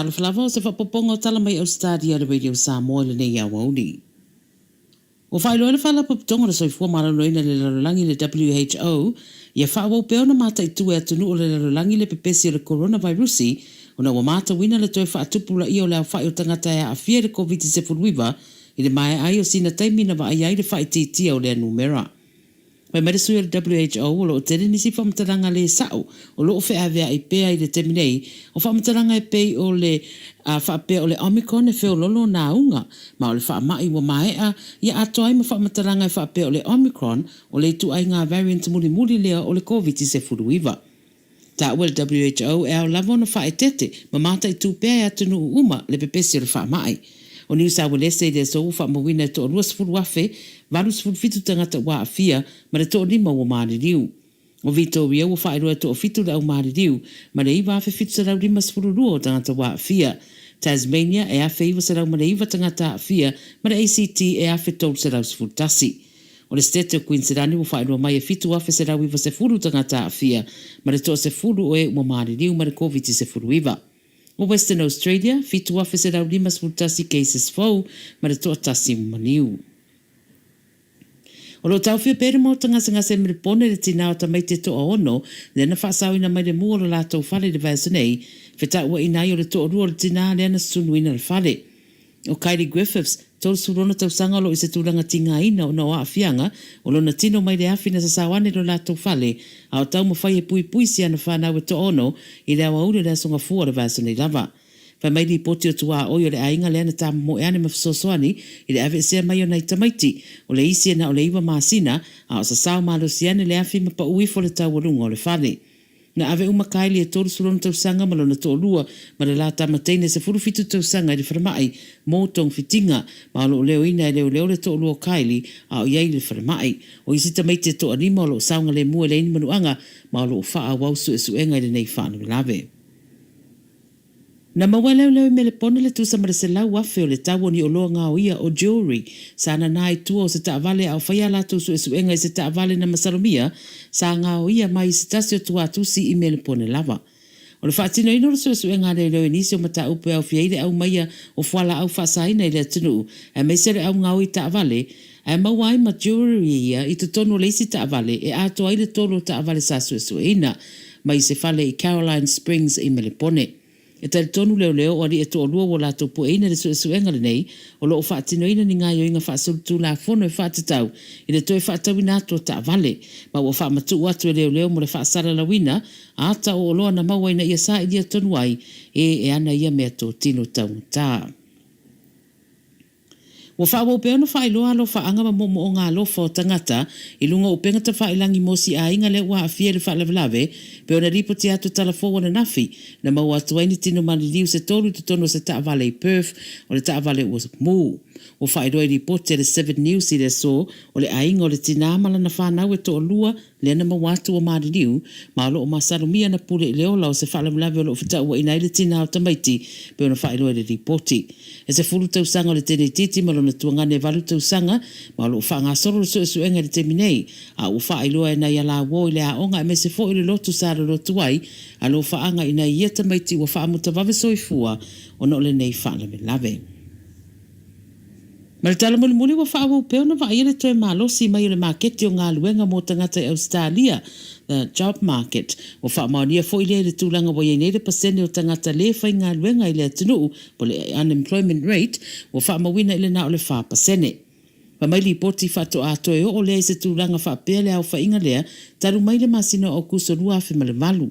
Talofa lava o se faaopoopoga o tala mai Ausetalia a le Radio Samoa i lenei aoauli. Ua faailoa e le Faalapotopotoga o le Soifua Maloloina i le Lalolagi le WHO, ia faaauau pea ona mataitu e atunuu o le lalolagi le pepesi o le koronavairusi ona ua matauina le toe faatupulaia o le aofai o tagata e aafia i le Koviti-19 i le maea ai o sina taimi na vaaia ai le faaitiitia o lea numera. Fai mai le sui o le WHO o lo o tele nisi faamatalaga le sa'o o lo o feavea'i pea i le taimi nei, o faamatalaga e pei o le a faapea o le Omicron e feololo ona auga ma o le faama'i ua maea ia atoa ai ma faamatalaga e faapea o le Omicron o le ituaiga variant mulimuli lea o le Koviti-19. Taua e le WHO e ao lava ona faaeteete ma mataitu pea e atunuu uma le pepesi o le faamai. O Niu Sauelese i le aso ua faamauina e toa 20,087 tagata ua aafia ma le toalima ua maliliu. O Vitoria ua faailoa e toafitu le au maliliu ma le 9,752 o tagata ua aafia. Tasmania e 1,909 tagata aafia ma le ACT e 1,311. O le Setete o Kuiniselani ua faailoa mai e 7,190 tagata aafia ma le toasefulu o e ua maliliu mai le Koviti-19. O Western Australia, 7,151 cases fou ma le toatasi ua maliu. O lo o taofia pea i le maota gasegase i Melepone le tina o tamaiti e toaono lea na faasaoina mai le mu o lo latou fale i le vaiaso nei, fetauaiina ai o le toalua o le tina lea na susunuina le fale. O Kylie Griffiths, 36 tausaga o lo o i se tulaga tigaina ona o aafiaga o lona tino mai le afi na sasao ane i lo latou fale, a o taumafai e puipui si ana fanau e toaono i le aoauli o le Aso Gafua o le vaiaso nei lava. Fai mai lipoti o tuaoi o le aiga lea na tamomoe ane ma fesoasoani i le aveesea mai o nai tamaiti, o le isi e na o le iva masina, a o sasao malosi ane le afi ma pau ifo le taualuga o le fale. Na ave uma Kylie e 36 tausaga ma lona toalua ma le la tama teine 17 tausaga i le falemai mō togafitiga, ma o lo o leoina e leoleo le toalua o Kylie a o i ai i le falemai. O isi tamaiti e toalima o lo o saogalemu e leai ni manuaga ma o lo o faaauau suesuega i lenei faalavelave. Na maua e leoleo i Melepone le tusa ma le 100,000 o le tau o ni oloa gaoia o jewelry sa nana i tua o se taavale a o fai a latou suesuega i se taavale na masalomia sa gaoia mai i se tasi o tuatusi i Melepone lava. O le faatinoina o le suesuega a leoleo i nisi o mataupu e aofia ai le aumaia o fualaau faasaina i le atunuu aemaise o le au gaoi taavale ae maua ai ma jewelry ia i totonu o le isi taavale e atoa ai le tolu o taavale sa suesueina mai se fale i Caroline Springs i Melepone. E talitonu leoleo o alii e toalua ua latou pueina le suesuega lenei o lo o faatinoina ni gaoioiga faasolitulafono e faatatau i le toe faatauina atu o taavale ma ua faamatuu atu e leoleo mo le faasalalauina ata o oloa na maua ina ia sailia tonu ai e e ana ia meatotino taugata. Ua faaauau pea ona faailoa alofaaga ma moomooga alofa o tagata i luga o upega tafailangi mo si aiga lea ua aafia i le faalavelave pei ona lipoti atu tala fou ananafi na maua atu ai ni tino maliliu se tolu i totonu o se taavale i Perth o le taavale ua mu. Ua faailoa i lipoti a le Seven News i le aso o le aiga o le tinā ma lana fanau e toalua lea na maua atu ua maliliu, ma o lo o masalomia na pule i le ola o se faalavelave o lo o fetauaina ai le tinā o tamaiti, pei ona faailoa i le lipoti. E 10 tausaga o le teneititi ma lona tuagane e 8 tausaga, ma o lo o faagasolo le suesuega i le taimi nei, a ua faailoa e nai alauo i le aoga aemaise foi o le lotu sa lolotu ai a lofaaga i nai ia tamaiti ua faamuta vave soifua ona o lenei faalavelave. Ma le tala mulimuli ua faaauau pea ona vaaia le toe malosi mai o le maketi o galuega mo tagata i Ausetalia, the job market. Ua faamaonia foi lea i le tulaga ua i ai nei le pasene o tagata lē faigaluega i le atunuu, po o le unemployment rate, ua faamauina i le na o le 4%. Fai mai lipoti faatoa toe oo lea i se tulaga faapea le aofaiga lea talu mai le masina o Aokuso 2008.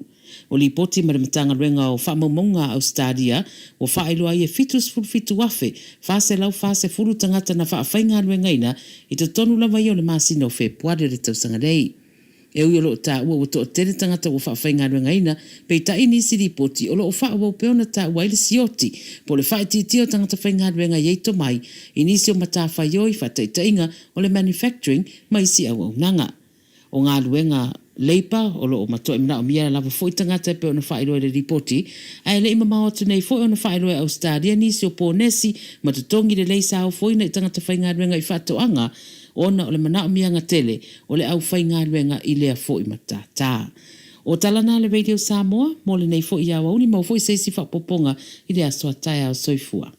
O lipoti ma le Matagaluega o Faamaumauga a Ausetalia ua faailoa ai e 77,440 tagata na faafaigaluegaina i totonu lava ia o le masina o Fepuari o le tausaga nei. E ui o lo o taua ua toatele tagata ua faafaigaluegaina, peitai nisi lipoti o lo o faaauau pea ona taua ai le sioti po o le faaitiitia o tagata faigaluega e i ai tomai i nisi o matafaioi, faataitaiga o le manufacturing ma isi auaunaga. O galuega Leipa o lo o matuai manaomia lava foi tagata e pei ona faailoa i le lipoti, ae le i mamao atu nei foi ona faailoa e Ausetalia nisi o ponesi ma totogi lelei sa ofoina i tagata faigaluega i faatoaga ona o le manaomiaga tele o le aufaigaluega i lea foi matata. O tala na a le Radio Samoa mo lenei foi aoauli maua foi se isi faaopoopoga i le aso a taeao. Soifua.